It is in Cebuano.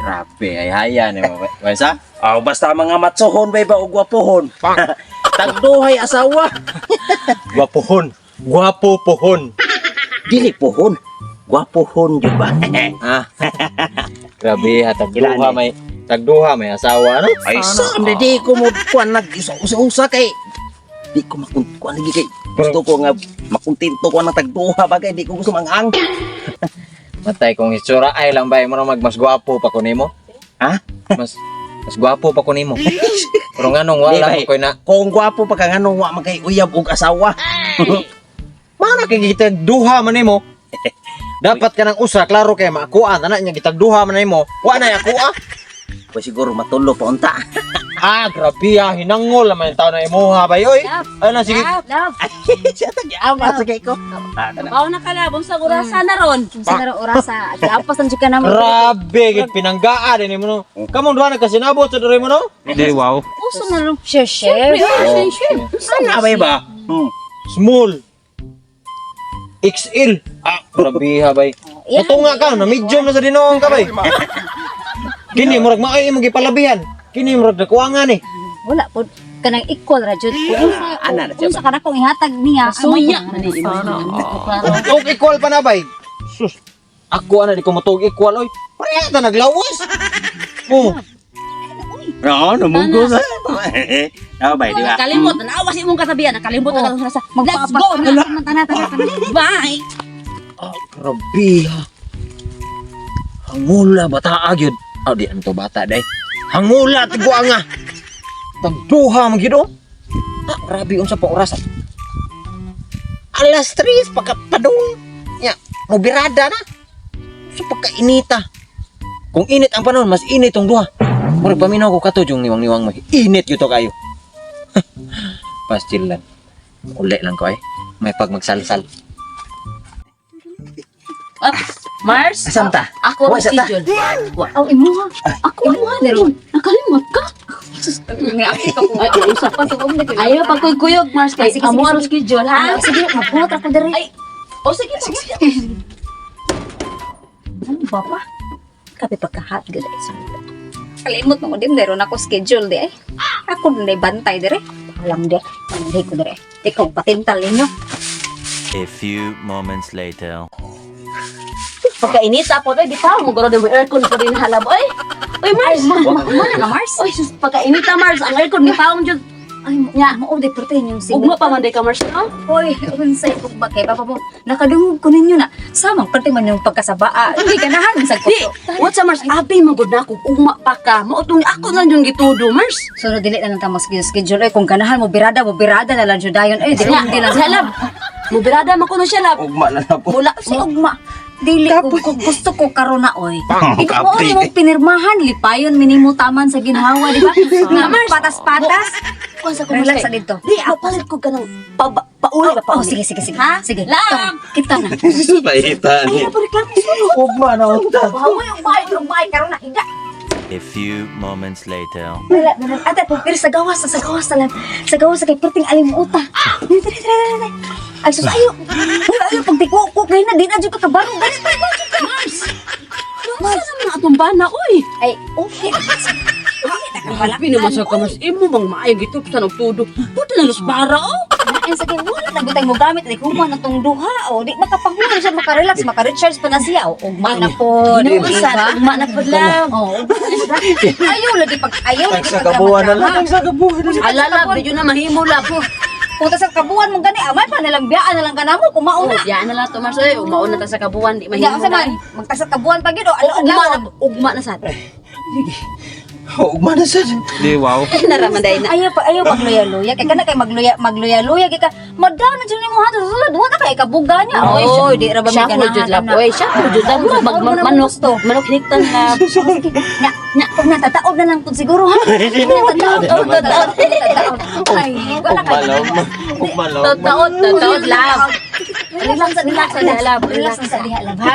Grabe, ay haya ni mo. Baysa? Aw, basta mga matsohon bay ba og gwapohon. Tagduhay asawa. Gwapohon. Gwapo pohon. Dili pohon. Gwapohon jud ba? Ah. Grabe ha, tagduha Ilan eh? may tagduha may asawa no? Ay sam di ko mo kuan nag usa-usa kay di ko makun kuan lagi kay gusto ko nga makontento ko ang tagduha ba kay di ko gusto mangang. Matay kung itsura ay lang bay mo mag mas gwapo pa ko nimo. Ha? Mas mas gwapo pa ko nimo. Pero nganong Di, wala bay. mo koy na Kung gwapo pa ka nganong wa man kay uyab og asawa. Mana kay gitagduha man nimo. Dapat ka ng usa klaro kay maakuan ana nya gitagduha man nimo. Wa na akoa. Pwes siguro matulo pa unta. Ah, grabe ah, hinangol naman yung tao na imuha bay oy. Love. Ay na sige. Love, love. Siya tag-ama sa kay ko. Ah, kana. Bawo na ka labong sa orasa na ron. Sa na orasa. Apas lang jud ka na mo. Grabe gid pinanggaa din nimo no. Kamong duha nagkasinabot sa diri mo no. Di wow. Uso na ron. Share, share. Siyempre, oh, siyempre. Ana bay ba? Small. XL. Ah, grabe ha bay. Yeah. Mutunga ka na medium na sa dinoong ka bay. Kini murag maay imong gipalabihan. Kini murag nakuangan eh. Wala po. Kanang equal ra jud. Kung unsa Ana na siya kung unsa kana kung ihatag niya. Masuya man ni imo. Og equal pa na bay. Sus. Ako ana di ko motug equal oy. Pareha ta naglawas. Oh, No, namunggo sa. No, bay, di ba? Nakalimot, naawa sa imong katabihan, nakalimot na katong sa. Let's go na. Tana, tana, tana. Bye. Ah, grabe ha. Hangula bata gyud. Ah, di ano to bata day. Hangula tigwa nga. Tagduha man gyud oh. Ah, grabe unsa pa oras. Alas 3 pagkapadung. Nya, mobirada na. Sa pagkainita. Kung init ang panahon, mas init tong duha. Murag paminaw ko kato yung niwang-niwang mo. Init gyud to kayo. Pastil lang. Uli lang ko ay. May pag magsalsal. Ah, Mars. Asam ta? Ako Wa, ang sa ta. schedule. Wa. Aw imuha. Ako imo na ron. Nakalimot ka. Ay, Ay, pa sa Ayaw pagkuyog, Mars kay Ah, sige, amo sige, ang schedule ha. Ah, sige, mabuhat ako diri. Ay. O sige, sige. Ano ba pa? Kape pagka-hot gud ay. Kalimot mo din meron ako schedule di ay. Ako na bantay dire. Alam di. Hindi ko dire. Ikaw patintal ninyo. A few moments later. Pagkainita po, di pa mo guro din aircon po din halab. Oy. Oy, Mars. Mo na ka Mars. Oy, sus, pagkainita Mars, ang aircon ni paong jud. Ay, mo Nya. mo di perti yung Ugma pa man day ka Mars, no? Hoy, unsay kog ba kay papa mo? Nakadungog ko ninyo na. Samang perti man yung pagkasabaa. Hindi ganahan sa Di, ko. what sa Mars? Abi man gud na kung ugma pa ka. Mao tong ako lang yung gitudo, Mars. So no, dili na lang ta mas schedule ay kung ganahan mo birada na lang jud dayon. Ay, dili Nya, hindi lang. siya lab. Mubirada man kuno siya lab. Ugma na na po. Mula Si ugma. Dili ko kung gusto ko karon na oy. Ikaw mo Kape. mo pinirmahan lipayon minimo taman sa ginhawa, di ba? Nga Mars. patas-patas. Kuan sa ko Mars, Relax kay- sa dito. Di, ako palit ko kanang pa, pauli ba Oh, pauli. sige sige sige. Ha? Sige. Lab! Kita na. Paita Ay, ni. reklamo. Ugma na unta. Hoy, umay, umay karon na higa. A few moments later. Wala na lang. Ate, pero sa gawas na lang. Sa gawas sa kay perting alimuta. Dili, dili, dili, dili. Ay, sus, ayo. Uy, ayo, pagtiko ko, kayo na, di na dyan ka kabaro. Ganit pa, Mars. Mars, sa mga atong bana, oy. Ay, okay. Grabe naman sa ka, Mars. Imo bang maayong gitupsan og tudo. Puta na los para, oh. Ay, sige, wala na gutay mo gamit. Ay, human na tong duha. O, di makapangulo siya, makarelax, makarecharge pa na siya. O, ugma na po. Ginoo sa ugma na pud love. Oh, ayaw lagi pag ayaw lagi Sa pag kabuhan na drama-drama. lang. Sa kabuhan na lang. Ala lab, di yun na mahimo lab. Punta sa kabuhan mo gani, amay pa nalang biyaan na lang kanamo kumauna. Oh, diyan na lang to Mars. Oy, umaon na ta sa kabuan, di Hindi mahimo. ako sa man, magtasa kabuhan pa gyud o Oh, ugma alo na, ugma na sad. Ugma na sad. Di wow. Naraman day na. Ayaw pa ayaw magluya-luya kay kana kay magluya magluya-luya kay ka madam na jud nimo hato sulod wa na kay kabuga niya. Oy, di ra ba Siya may ko jud ganahan lab. na. Oy, siya ko jud lab. Mura bag Mura na manok, gusto. manok hiniktan lab. Sige, nya, nya, pag natataob na lang pud siguro ha. Natataob, tataob, tataob. Ay, wala Ugma kay. lang. Ugma lang. Totoo, totoo lab. Relax sa Relax sa diha, lab. Relax sa diha, lab, ha.